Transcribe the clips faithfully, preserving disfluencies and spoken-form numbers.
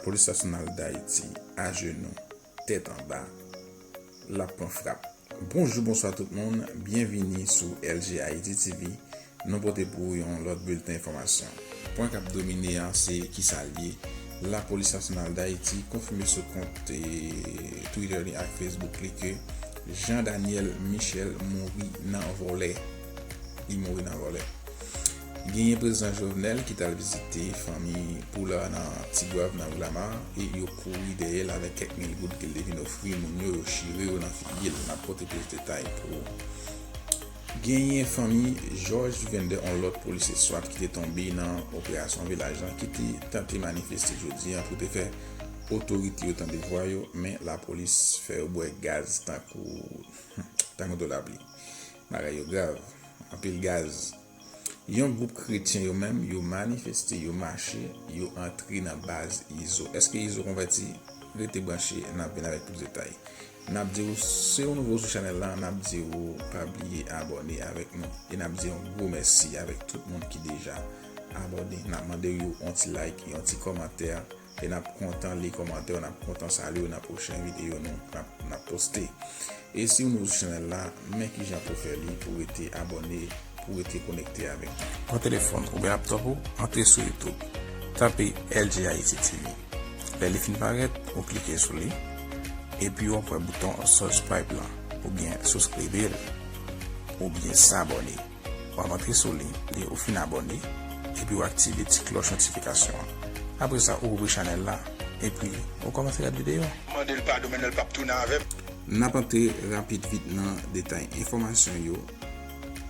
Polis Nasyonal Dayiti ajenou, tèt anba, l ap pran frap. Bonjou, bonswa tout moun, byenvini sou L G Haiti T V. Nou pote pou ou yon lòt bilten enfòmasyon. Pwen k ap domine a se kisa l ye. Lapolis Nasyonal Dayiti konfime sou kont, eh, Twitter li ak Facebook li ke Jean Daniel Michel mouri nan vòlè. Li mouri nan vòlè. Genyen prezidan Jovenel ki t al vizite fanmi Poulard nan Tigwav, nan Ri Lama, e yo kouri dèyè l avèk kèk mil goud ke l te vin ofri moun yo, yo chire yo nan figi l. N ap pote plis detay pou ou. Genyen fanmi Georges Duvinder, yon lòt polisye swat ki te tonbe nan operasyon Vilaj lan, ki te tante manifeste jodi a pou te fè otorite yo tande vwa yo, men lapolis fè yo bwè gaz tankou, tankou dlo lapli. Bagay yo grav. Anpil gaz. Yon gwoup kretyen yo menm, yo manifeste, yo mache, yo antre nan baz Izo. Èske Izo konvèti? Rete branche, n ap vin avèk plis detay. N ap di w, si w nouvo sou chanèl la, n ap di w pa bliye abòne avèk nou. E n ap di yon gwo mèsi avèk tout moun ki deja abòne. N ap mande w yon ti like, yon ti kòmantè. E n ap kontan li kòmantè w, n ap kontan salye w nan pwochen videyo nou n ap, n ap poste. E si w nouvo sou chanèl la, men kijan pou w fè li pou w rete abòne, pou w rete konekte avèk nou. Pran telefòn oubyen laptòp ou, antre sou YouTube. Tape L G Haiti T V. Lè li fin parèt, ou klike sou li, epi w ap wè bouton subscribe lan, oubyen souskribir, oubyen sabòne. W ap antre sou li, lè ou fin abòne, epi w aktive ti klòch notifikasyon an. Apre sa, ou ouvri chanèl la, epi ou kòmanse gade videyo. Mande l padon, men l p ap tounen avè m. N ap antre rapid vit nan detay enfòmasyon yo,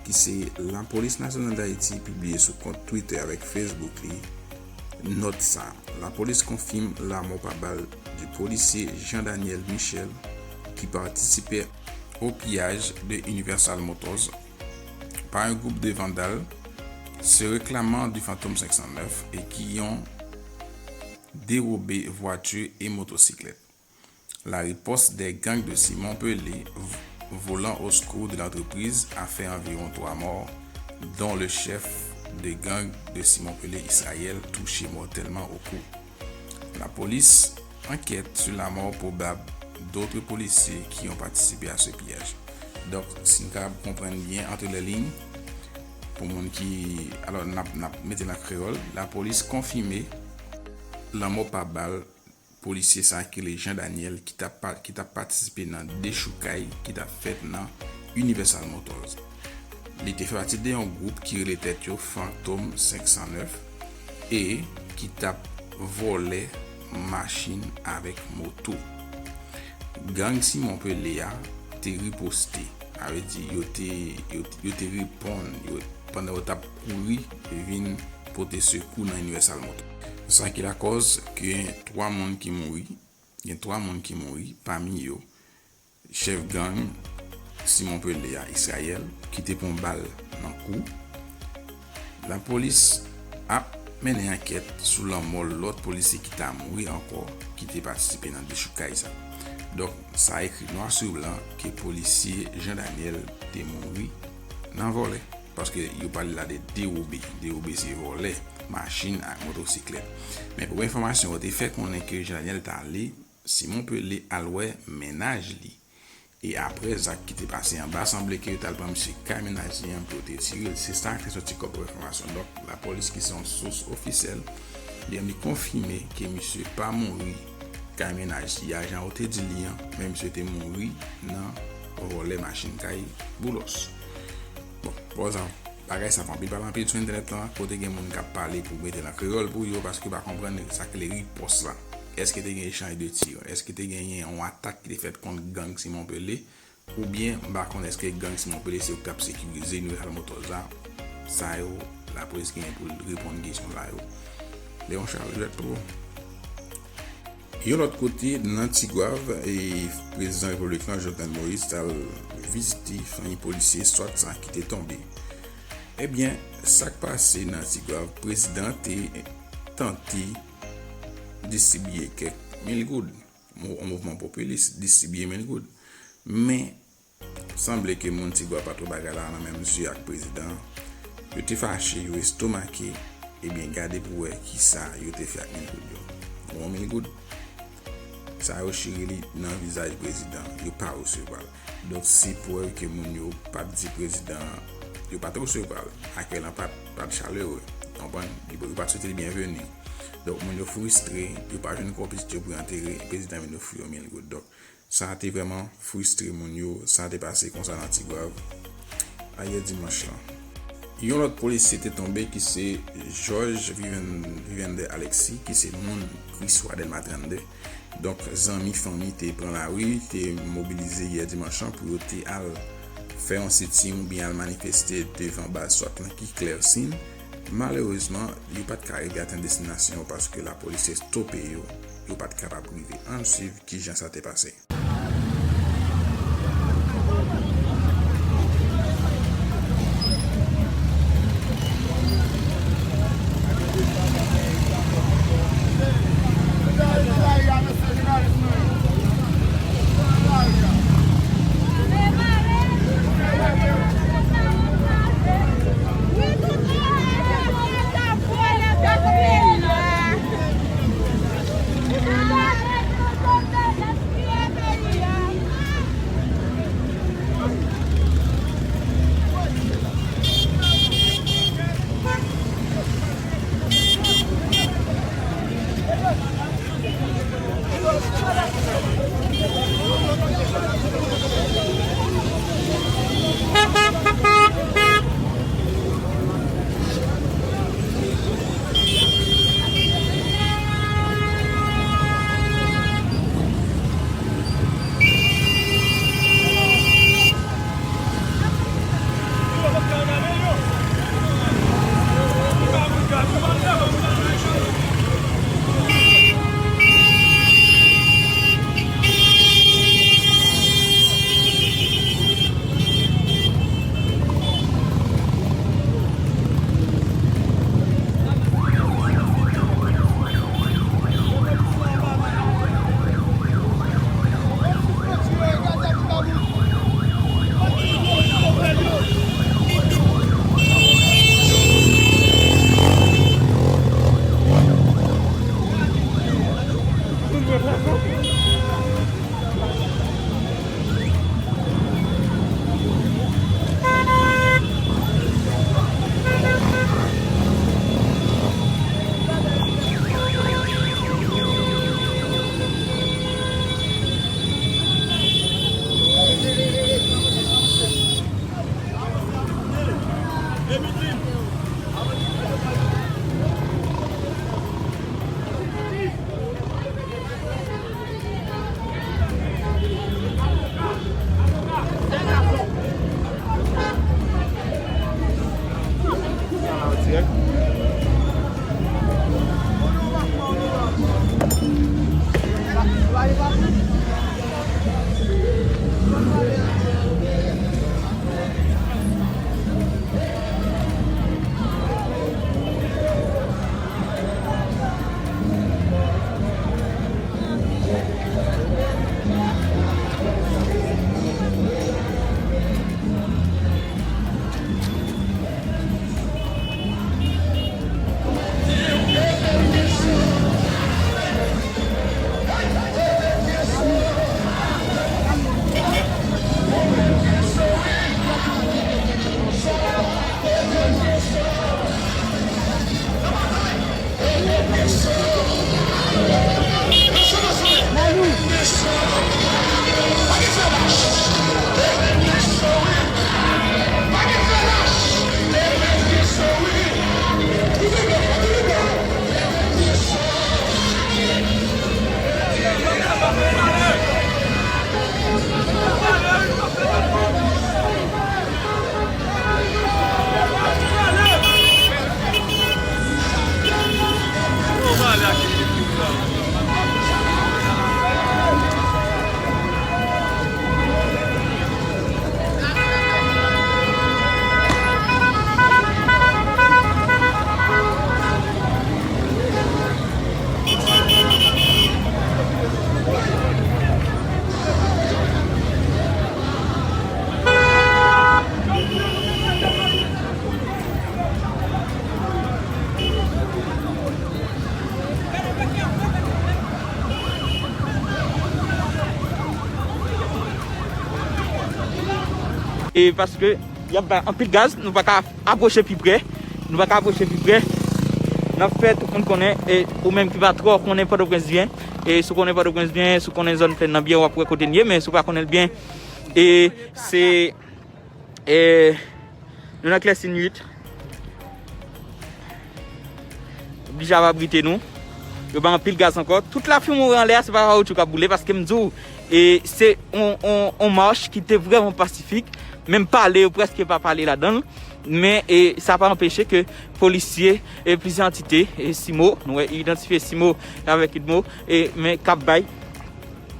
ki se Lapolis Nasyonal Dayiti pibliye sou kont Twitter avèk Facebook li nòt sa. Lapolis konfime la mò pa bal di polisye Jean Daniel Michel ki patisipè au pillage de Universal Motors par un groupe de vandales se réclamant du Fantôme cinq cent neuf et qui ont dérobé voitures et motocyclettes. La riposte des gangs de Simon Pelé, v- volant au secours de l'entreprise, a fait environ trois morts, dont le chef de gang de Simon Pelé, Israël, touché mortellement au cou. La police enquête sur la mort probable d'autres policiers qui ont participé à ce pillage. Donk, si n kapab konprann byen entre les lignes, pou moun ki, alò, n ap, n ap mete l an kreyòl, lapolis konfime lanmò pa bal polisye sa ki rele Jean Daniel ki t ap pa- ki t ap patisipe nan dechoukay ki t ap fèt nan Universal Motors. Li te fè pati de yon gwoup ki rele tèt yo Fantòm senk san nèf e ki t ap vòlè machin avèk moto. Gang Simon Pelé a te riposte, sa vle di yo te, yo, yo te reponn, yo, pandan yo t ap kouri vin pote sekou nan Universal Motors. Sa ki lakòz ke gen twa moun ki mouri, gen twa moun ki mouri, pami yo chèf gang Simon Pelé a, Israël, ki te pran bal nan kou. Lapolis ap mennen ankèt sou lanmò lòt polisye ki ta mouri ankò, ki te patisipe nan dechoukay sa. Donk, sa ekri nwa sou blan ke polisye Jean Daniel te mouri nan vòlè. Paske yo pale la de dewobe. Dewobe se vòlè machin ak motosiklèt. Men pou enfòmasyon, yo te fè konnen ke Jean Daniel t ale Simon Pelé al wè mennaj li. E apre zak ki te pase anba, sanble ke yo t al pran misye kay mennaj li an pou yo te tire l. Se sa k te soti kòm enfòmasyon. Donk, lapolis ki se yon sous ofisyèl, li menm li konfime ke misye pa mouri kay mennaj li a, jan yo te di li an, men misye te mouri nan vòlè machin kay Boulos. Bon, pòz an. Bagay sa fè anpil pale anpil sou entènèt lan, kote gen moun k ap pale pou mete l an kreyòl pou yo, paske yo pa konprann sa k rele ripòs la. Èske te gen echanj de tir? Èske te genyen yon atak ki te fèt kont gang Simon Pelé? Oubyen, m pa konn èske gang Simon Pelé se yo k t ap sekirize Universal Motors la? Sa yo, lapolis genyen pou l reponn kesyon sa yo. Leon Charles, jwèt pou ou. Yon lòt kote, nan Tigwav, e prezidan repiblik lan, Jovenel Moïse, t al vizite fanmi polisye swat sa ki te tonbe. Ebyen, sa k pase nan Tigwav, prezidan te tante distribiye kèk mil goud. Mo- yon mouvman popilis, distribiye mil goud. Men, sanble ke moun Tigwav pa twò bay bagay la nan menm zye ak prezidan an. Yo te fache, yo estomake, ebyen gade pou wè kisa yo te fè ak mil goud yo. yon mil goud. Sa yo chire li nan vizaj prezidan, yo pa resevwa l. Donk, se prèv ke moun yo pa t di prezidan an, yo pa t resevwa l. Akèy lan pa t, pa t chalere, w konprann? Yo, yo pa t swete l byenveni. Donk, moun yo fristre, yo pa jwenn kòb yo pou yo antere, prezidan vin ofri yo mil goud. Donk, sa te vrèman fristre moun yo, sa te pase konsa nan Tigwav ayè dimanch lan. Yon lòt polisye te tonbe ki se Georges Viven-, Vivender Alexis, ki se moun Kriswa Dèlma trannde. Donk, zanmi, fanmi te pran lari, te mobilize yè dimanch lan pou yo te al fè yon sitin oubyen al manifeste devan baz swat lan ki Klèsin. Malerezman, yo pa t ka rive atenn destinasyon yo paske lapolis estope yo. Yo pa t kapab rive. Ann swiv kijan sa te pase. E paske y ap bay anpil gaz, nou pa ka apwoche pi pre. Nou pa ka apwoche pi pre. N ap fè tout moun konnen, e ou menm ki pa twò konnen Pòtoprens byen, e si w konnen Pòtoprens byen, si w konnen zòn plèn nan byen, w ap wè kote n ye, men si w pa konnen l byen, e se, e nou nan klèsi nwit. Oblije ap abrite nou. Yo bay anpil gaz ankò. Tout lafimen w wè anlè a, se pa kawoutchou k ap boule, paske m di w, e se on, on, on mach ki te vrèman pasifik. Menm pale, yo prèske pa pale ladan l. Men, e sa pa anpeche ke polisye, e plizyè antite, e CIMO, nou wè, idantifye CIMO avèk UDMO, e men k ap bay,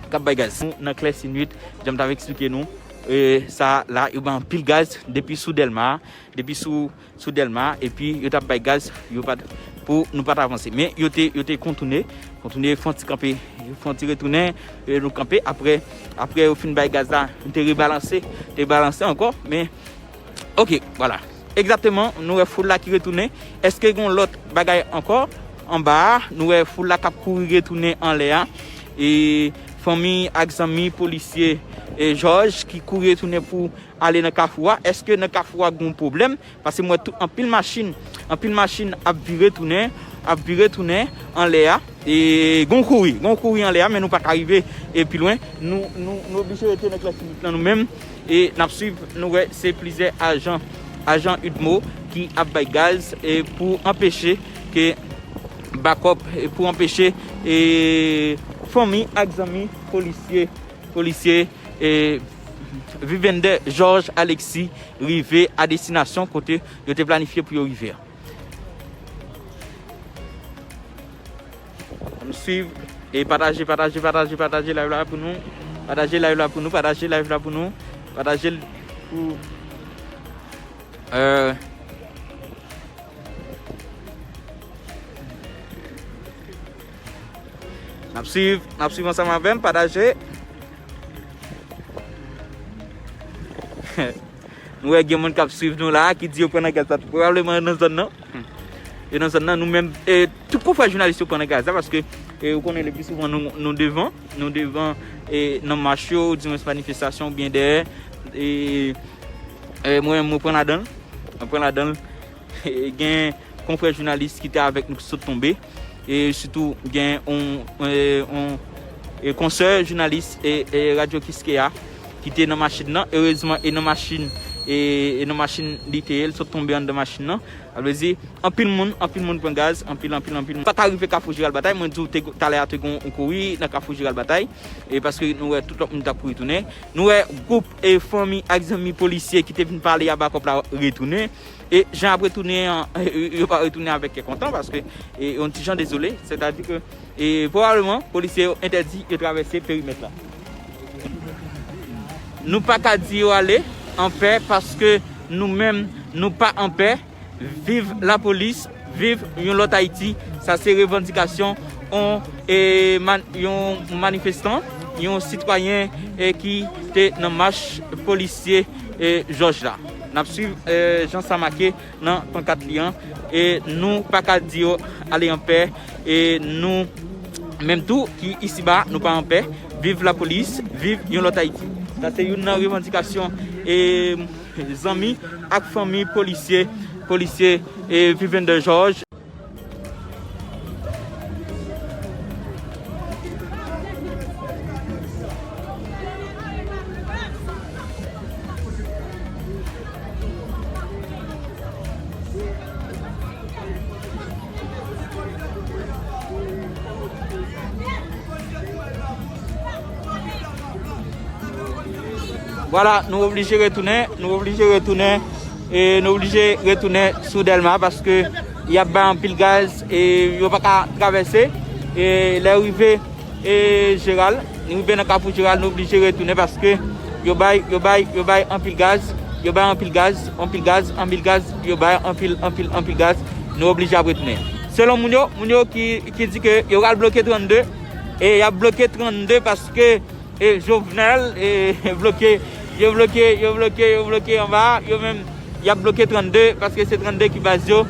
k ap bay gaz. Nou nan klèsi nwit, jan m t ap eksplike nou, e sa la, yo bay anpil gaz depi sou Dèlma, depi sou sou Dèlma, epi yo t ap bay gaz, yo pa t, pou nou pa t avanse. Men yo te, yo te kontoune, kontoune, fè yon ti kanpe, fè yon ti retounen, e nou kanpe. Apre, apre yo fin bay gaz la, nou te rebalanse, te balanse ankò, men, oke, vwala. Egzakteman, nou wè foul la ki retounen. Èske gen yon lòt bagay ankò? Anba a, nou wè foul la k ap kouri retounen anlè a. E fanmi ak zanmi polisye, e Jòj ki kouri retounen pou ale nan kafou a. Èske nan kafou a gen yon pwoblèm? Paske m wè tout, anpil machin, anpil machin ap vire tounen, ap vire tounen anlè a. E gen yon kouri, gen yon kouri anlè a, men nou pa ka rive, e pi lwen. Nou, nou, nou oblije rete nan klèsi nwit lan nou menm. E n ap swiv, nou wè se plizyè ajan, ajan UDMO ki ap bay gaz, e pou anpeche ke bakòp, e pou anpeche, e fanmi ak zanmi polisye, polisye, e Vivender Georges Alexis rive a destinasyon kote yo te planifye pou yo rive a. Ann swiv e pataje, pataje, pataje, pataje live la pou nou. Pataje live la pou nou, pataje live la pou nou. Pataje l pou, euh, n ap swiv, n ap swiv ansanm avè m, pataje. Nou wè gen moun k ap swiv nou la, ki di yo pran nan gaz la, pwobableman yo nan zòn nan. Yo nan zòn nan, nou menm, e, tout konfrè jounalis yo pran nan gaz la, paske, e, ou konnen le pli souvan nou, nou devan, nou devan, e, nan mach yo, oudimwens manifestasyon, oubyen dèyè, e, e, mwen, mwen pran ladan l, mwen pran ladan l. E, gen konfrè jounalis ki te avèk nou ki sot tonbe. E sitou gen yon, e, yon, e, konsè jounalis, e, e, Radyo Kiskeya ki te nan machin nan. Erezman, e nan machin, e, e nan machin li te ye, l sot tonbe anndan machin nan. Sa vle di, anpil moun, anpil moun pran gaz, anpil, anpil, anpil moun. Pa ka rive Kafou Jeral Batay, mwen di w te, talè a te gen yon kouri nan Kafou Jeral Batay. E paske nou wè tout lòt moun t ap kouri tounen. Nou wè gwoup e fanmi ak zanmi polisye ki te vin pale a bakòp la retounen. E jan ap retounen an, yo pa retounen avèk kè kontan, paske, e, yon ti jan dezole. Sètadi ke, e, pwobableman, polisye yo entèdi yo travèse perimèt la. Nou pa ka di yo ale anpè, paske nou menm, nou pa anpè. Viv lapolis, viv yon lòt Ayiti. Sa se revandikasyon yon, e, man-, yon manifestan, yon sitwayen, e, ki te nan mach polisye, e, Jòj la. N ap swiv, e, jan sa make nan pankat li an. E nou pa ka di yo ale anpè. E nou menm tou ki isiba, nou pa anpè. Viv lapolis, viv yon lòt Ayiti. Sa se youn nan revandikasyon, e, zanmi ak fanmi polisye, polisye, e, Vivender Georges. Vwala, nou oblije retounen, nou oblije retounen, e nou oblije retounen sou Dèlma paske y ap bay anpil gaz e yo pa ka travèse. E lè yo rive, e Jeral, nou rive nan Kafou Jeral, nou oblije retounen paske yo bay, yo bay, yo bay anpil gaz, yo bay anpil gaz, anpil gaz, anpil gaz, yo bay anpil, anpil, anpil gaz, nou oblije ap retounen. Selon moun yo, moun yo ki, ki di ke yo pral bloke trannde, e y ap bloke trannde paske e Jovenel, e bloke, yo bloke, yo bloke, yo bloke anba, yo menm, y ap bloke trannde, paske se trannde ki baz yo,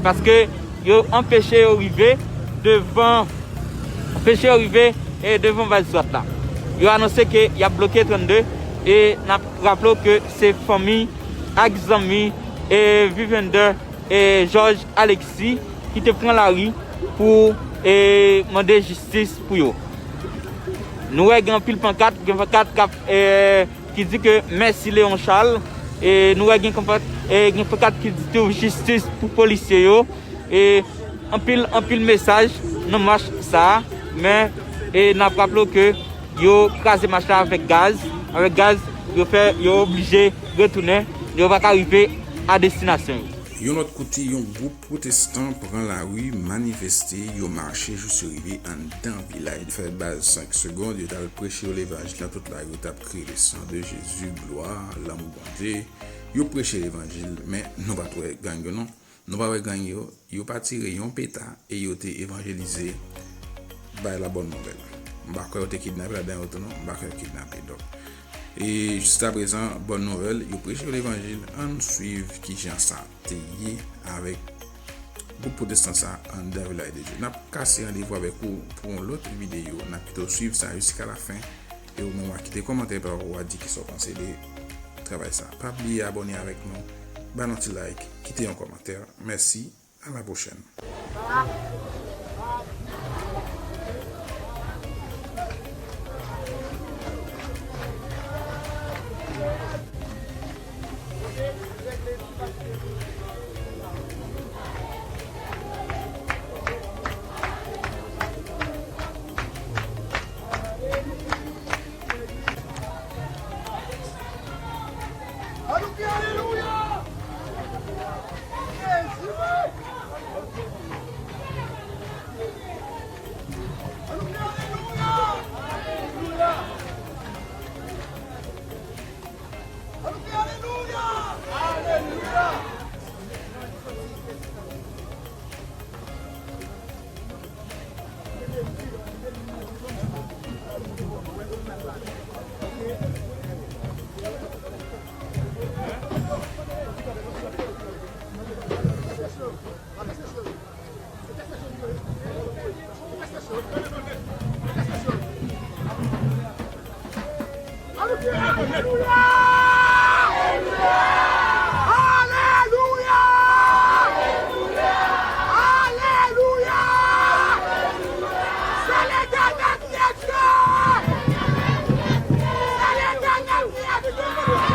paske yo anpeche yo rive devan, anpeche yo rive, e devan baz swat la. Yo anonse ke y ap bloke trannde, E n ap raple w ke se fanmi ak zanmi e Vivender e Georges Alexis ki te pran lari pou e mande jistis pou yo. Nou wè gen anpil pankat, gen pankat k ap e ki di ke mèsi Léon Charles. E nou wè gen pankat, e gen pankat ki di tou jistis pou polisye yo. E anpil, anpil mesaj nan mach sa a. Men e n ap raple w ke yo kraze mach la avèk gaz. Avèk gaz, yo fè yo oblije retounen. Yo pa ka rive a destinasyon yo. Yon lòt kote, yon gwoup pwotestan pran lari, manifeste, yo mache jis yo rive anndan vilaj. Fè baz senk segond, yo t al preche yo levanjil nan tout lari, yo t ap kriye le sang de Jésus, gloire, lanmou Bondye. Yo preche levanjil, men nou pa t wè gang yo non. Nou pa wè gang yo, yo pa tire yon peta e yo te evanjelize bay la bòn nouvèl. M pa kwè yo te kidnape ladan yo tou non, m pa kwè yo kidnape. Donk, e jiskaprezan, bòn nouvèl, yo preche yo levanjil, ann swiv kijan sa te ye avèk gwoup pwotestan sa anndan vilaj de Dye. N ap kase randevou avèk ou pou yon lòt videyo. N ap kite w swiv sa jiska la fen. E ou menm w a kite kòmantè pa w, w a di kisa w panse de travay sa. Pa bliye abòne avèk nou, ba nou ti like, kite yon kòmantè. Mèsi, a la pwochèn. Ann nou kriye alelouya! Jezi wi! Ann nou kriye alelouya! Alelouya! Ann nou kriye alelouya! Alelouya! Alelouya! Alelouya! Alelouya! Se Letènèl ki Dye! Se Letènèl ki Dye!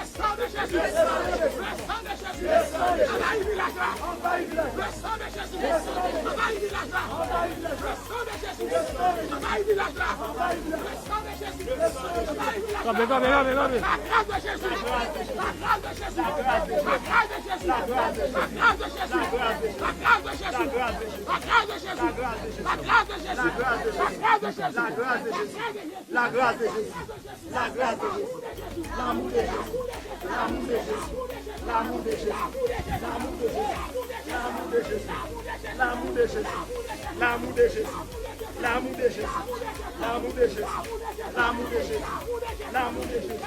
Le sang de Jésus. Le sang de Jésus. Anvayi vilaj la. Le sang de Jésus. Anvayi vilaj la. Le sang de Jésus. Anvayi vilaj la. Le sang de Jésus. Anvayi vilaj la. Kanpe, kanpe, kanpe, kanpe. La grâce de Jésus. La grâce de Jésus. La grâce de Jésus. La grâce de Jésus. La grâce de Jésus. La grâce de Jésus. La grâce de Jésus. La grâce de Jésus. La grâce de Jésus. La grâce de Jésus. La grâce de Jésus. La grâce de Jésus. La grâce de Jésus. L'amour de Jésus. L'amour de Jésus. L'amour de Jésus. L'amour de Jésus. L'amour de Jésus. L'amour de Jésus. L'amour de Jésus. L'amour de Jésus. L'amour de Jésus. L'amour de Jésus. L'amour de Jésus. L'amour de Jésus.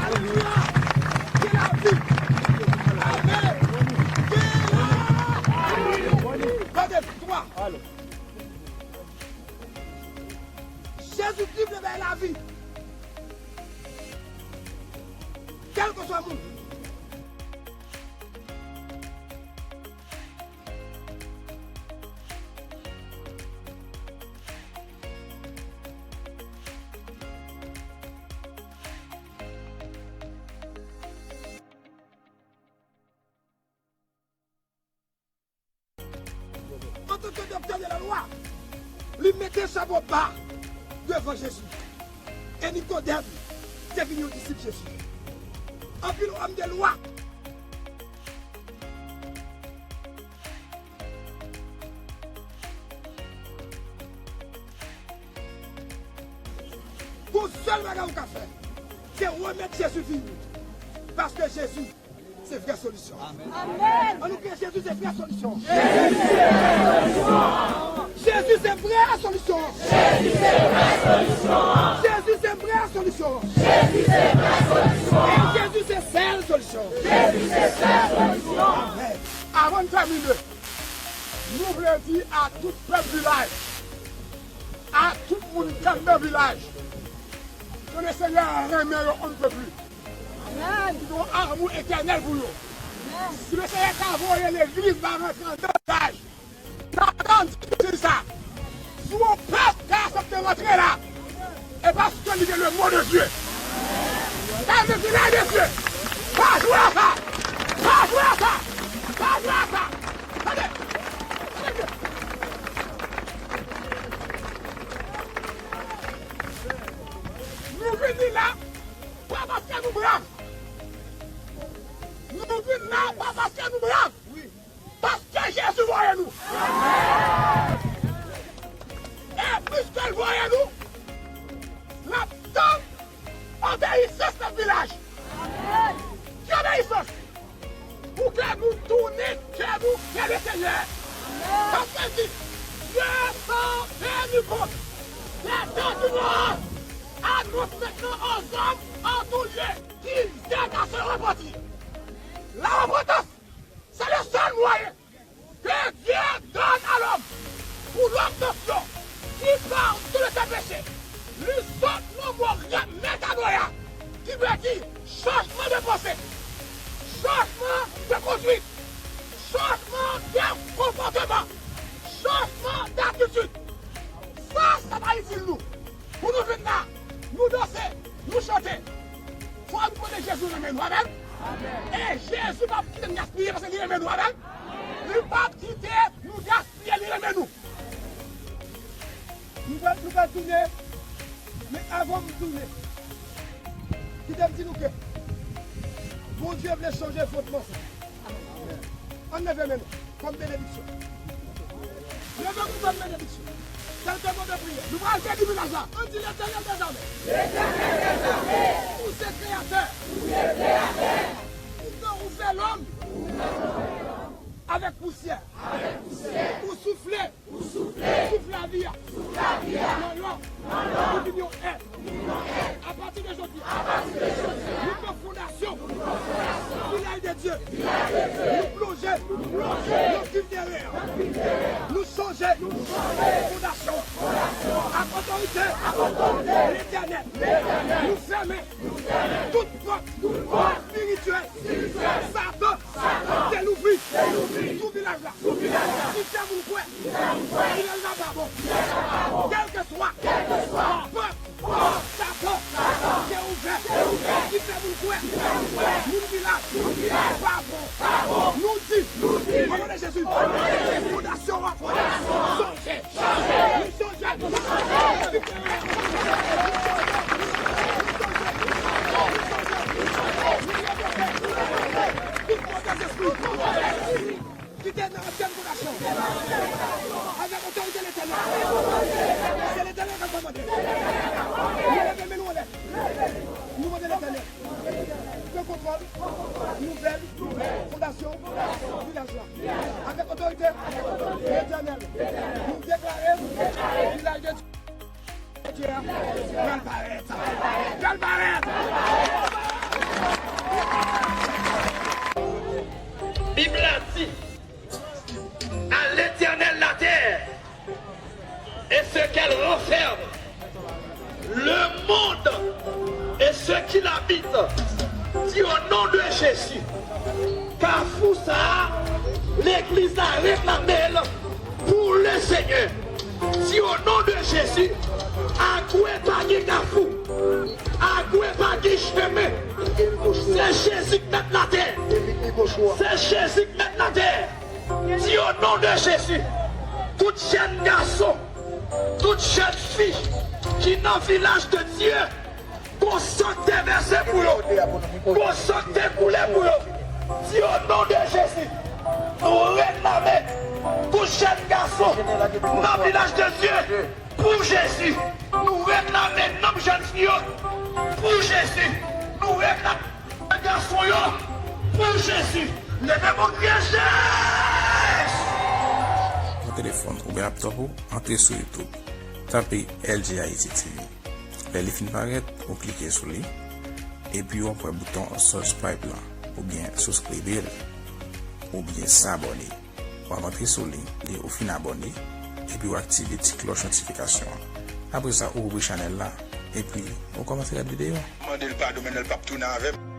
Alelouya! Gen lavi! Amen! Gen lavi! Tande, twa. Jezikri vle bay lavi. Kèlkeswa moun. Antanke doktè de lalwa, li mete chapo ba devan Jezi. E Nikodèm te vin yon disip Jezi. Anpil òm de lwa Gon sèl bagay ou ka fè, se remèt Jezi vi w. Paske Jezi se vrè solisyon. Amèn. Ann nou kriye, Jezi se vrè solisyon. Jezi se vrè solisyon. Jezi se vrè solisyon. Jezi se vrè solisyon. Jezi se vrè solisyon. E Jezi se sèl solisyon. Jezi se sèl solisyon. Amèn. Avan n tèmine, nou vle di a tout pèp Vilaj, a tout moun k ap nan Vilaj, ke Lesenyè renmen yo on ne peut plus. Amèn. Li gen yon amou etènèl pou yo. Amèn. Si Lesenyè ka voye legliz la rantre anndan Vilaj, n ap tann ti sa. Si yon pèp ka aksepte rantre la, e paske li gen le mot de Dieu. Sa vle di la de Dieu. Pa jwe a sa. Pa jwe a sa. Pa jwe a sa. Tande. Tande byen. Nou vini la, pa paske nou brav. Nou vin la, pa paske nou brav. Paske Jezi voye nou. E piske l voye nou, n ap tann obeyisans nan Vilaj. Ki obeyisans? Pou ke nou tounen kè nou vè Lesenyè. Paske l di, Dieu s'en est rendu compte des temps du Noir, annonce maintenant aux hommes en tout lieu qu'ils aient à se repentir. La repentance, c'est le seul moyen que Dieu donne à l'homme pour l'obtention du pardon de ses péchés. Li sot nan mo grèk metanoia, ki vle di chanjman de panse, chanjman de kondwit, chanjman de konpòteman, chanjman datitid. Sa, sa pa itil nou. Pou nou vin la, nou danse, nou chante. Fò nou konnen Jezi renmen nou. Amèn. E Jezi p ap kite n gaspiye paske li renmen nou. Amèn. Li p ap kite nou gaspiye, li renmen nou. Nou pral, nou pral tounen, men avan m tounen, kite m di nou ke Bondye vle chanje fwotman sa. Ann leve men nou kòm benediksyon. Leve nou kòm benediksyon. Kèlke mo de priyè. Nou pral beni vilaj la. Ann di, Letènèl dèzame. Letènèl dèzame. Ou se kreyatè. Ou se kreyatè. Ou te ouvè lòm. Ou te ouvè lòm. Avèk pousyè. Avèk pousyè. Ou soufle. Ou soufle. Souf lavi a. Souf lavi a. Nan lòm. Nan lòm. Ou vin yon èt. Ou vin yon èt. Apati de jodi a. Apati de jodi a. Nou pran fondasyon. Nou pran fondasyon. Vilaj de Dye. Vilaj de Dye. Nou plonje. Nou plonje. Nan kuiv de rè a. Nan kuiv de rè a. Nou chonje. Nou chonje. Fondasyon. Fondasyon. Ak otorite. Ak otorite. Letènèl. Letènèl. Nou fèmen. Nou fèmen. Tout pòt. Tout pòt. Espirityèl. Espirityèl. Satan. Satan. Te louvri. Te louvri. Sou vilaj la. Sou vilaj la. Ki fè moun kwè. Ki fè moun kwè. Vilaj la pa bon. Vilaj la pa bon. Kèlkeswa. Kèlkeswa. Pòt. Pòt. Satan. Satan. Te ouvè. Te ouvè. Ki fè moun kwè. Ki fè moun kwè. Moun vilaj. Moun vilaj. Pa bon. Pa Nouvèl fondasyon vilaj la. Avèk otorite Letènèl, nou deklare vilaj de Dye a pral parèt. Pral parèt. Bib la di, à l'Éternel la terre et ce qu'elle renferme, le monde et ceux qui l'habitent, di au nom de Jésus. Kafou sa a, legliz la reklame l pou le Senyè. Di au nom de Jésus, Agwe pa gen kafou. Agwe pa gen chemen. Se Jezi k mèt latè. Se Jezi k mèt latè. Di au nom de Jésus, tout jèn gason, tout jèn fi ki nan vilaj de Dye, gon san k te vèse pou yo, gon san k te koule pou yo. Di au nom de Jésus, nou reklame tout jèn gason nan vilaj de Dye pou Jezi. Nou reklame nanm jèn fi yo pou Jezi. Nou reklame gason yo pou Jezi. Leve men w, kriye Jezi! Nan telefòn oubyen laptòp ou, antre sou YouTube. Tape L G Haiti T V. Lè li fin parèt, ou klike sou li, epi w ap wè bouton subscribe lan, oubyen souskribir, oubyen s'abonner. W ap antre sou li, lè ou fin abòne, epi w aktive ti klòch notifikasyon an. Apre sa, ou ouvri chanèl la, epi ou kòmanse gad videyo. Mande l padon, men l p ap tounen avè m.